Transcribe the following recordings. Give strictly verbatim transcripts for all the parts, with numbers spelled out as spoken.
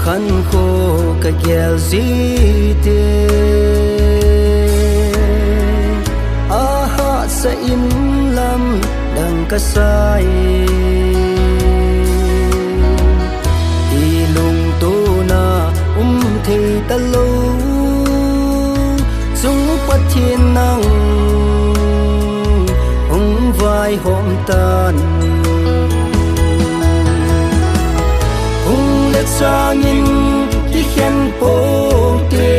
Khankho kagel jite, ahahsa in lamdang kasai. Ilungtona um thei talou chung Pathen nang hung vaihom tan. Hung le changin kikhen ponte,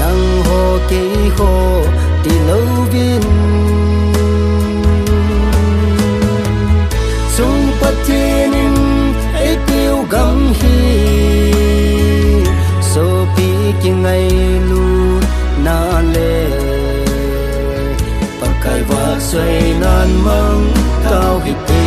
nangho keiho tilouvin, chung Pathen in eipeu gam hi sopi kingailutna le Pakai vahchoina'n mang tau hite.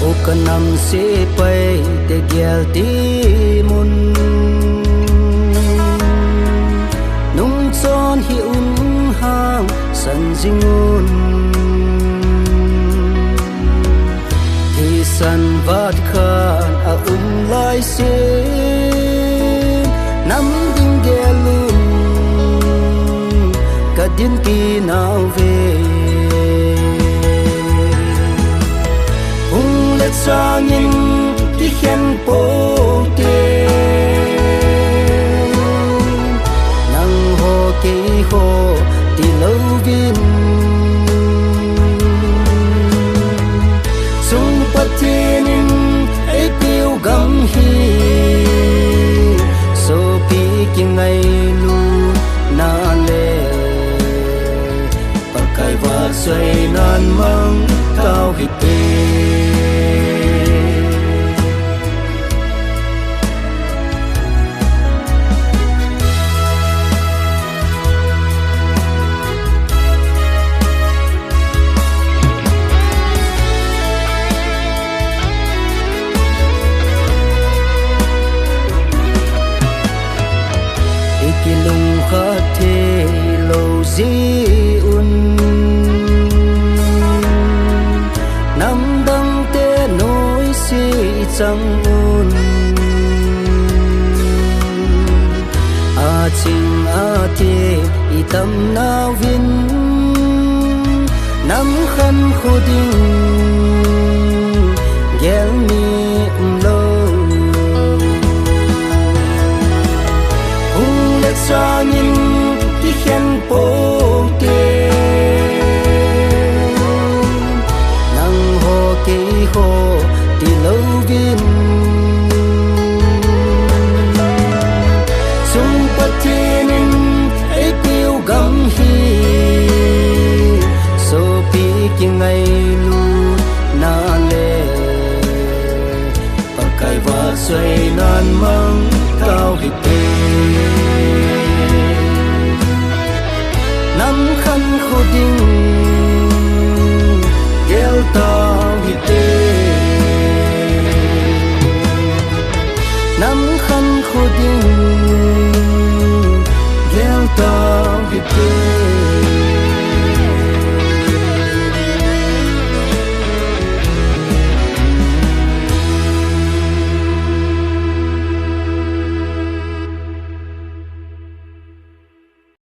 O kanam sepaite gel timun, nungchon hi um hangsan jingun. Thisan vat khat aum laisen, nam ding gelun kadin kinauve. Hung le changin kikhen ponte, nangho keiho tilouvin, chung Pathen in eipeu gam hi sopi kingailutna le Pakai vahchoina'n mang tau hite. Ikilungkhat theilou jiun, namdangte noise ichangun, aching atep itamnauvin, nam khankho ding gel mi umlou. Hung le changin kikhen ponte, nangho keiho tilouvin, chung Pathen in eipeu gam hi sopi kingailutna le Pakai vahchoina'n mang tau hite. Nam khankho ding gel tau hite.